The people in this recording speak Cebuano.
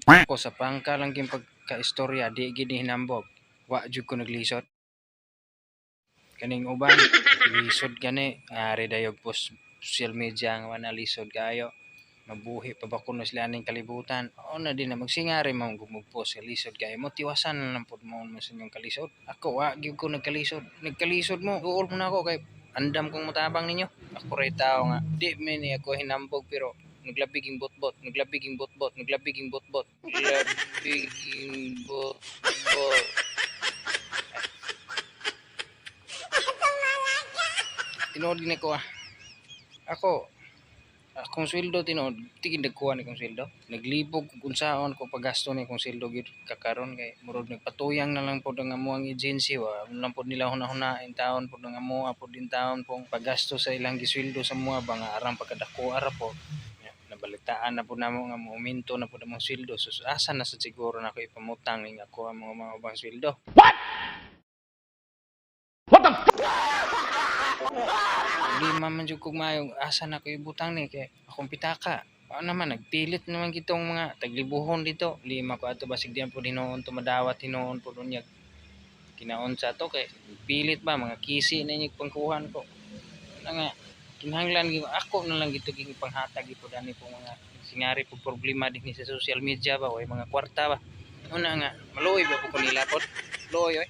Ako sa prangka lang gyud pagkaistorya, di gid ni hinambog. Wa jud ko naglisod. Kaning uban, lisod gani. Ari dayog post social media nga wala lisod kaayo. Mabuhi pa ba kuno sila aning kalibutan? Oo na din na magsingari mo gumugpost sa lisod kaayo mo, tiwasan na lang pud mo mo sa inyong kalisod. Ako wa gyud ko nagkalisod. Nagkalisod mo, duol mo na ako kay andam kong motabang ninyo. Ako ray tao nga di man ni ako hinambog, pero naglabiging botbot, naglabiging botbot, naglabiging botbot, naglabiging botbot. Tinuod gini ko ah. Ako, akong sweldo tinuod, tigin dagkuha ni kong sweldo. Naglibog kung unsaon ko paggasto ni kong sweldo gyud kakaron kay murag nagpatuyang na lang pod ang amuang agency wa lang pod nila hunahuna taon pod ang amoa pod din taon pong paggasto sa ilang gisweldo sa mua ba nga arang pagkadako ara po. Ya, nabalitaan na po namo nga moaumento na pod among sweldo. So asa na sa siguro nako ipamutang ning ako ang mga ubang sweldo. What? What the f- Problema man jud kog maayo asa na ko ibutang ni kay akong pitaka. Paano naman nagpilit naman kitong mga taglibuhon dito. Lima ko ato basig diyan po hinuon to madawat hinuon po unyag kinaunsa to kay pilit ba mga kisi na inyo pangkuhan ko. Ano nga kinahanglan gyud ako na lang gito ging panghatag gyud ani po mga singari po problema din sa social media ba o mga kwarta ba. Una nga maluoy ba po ko nila pod. Luoy oy.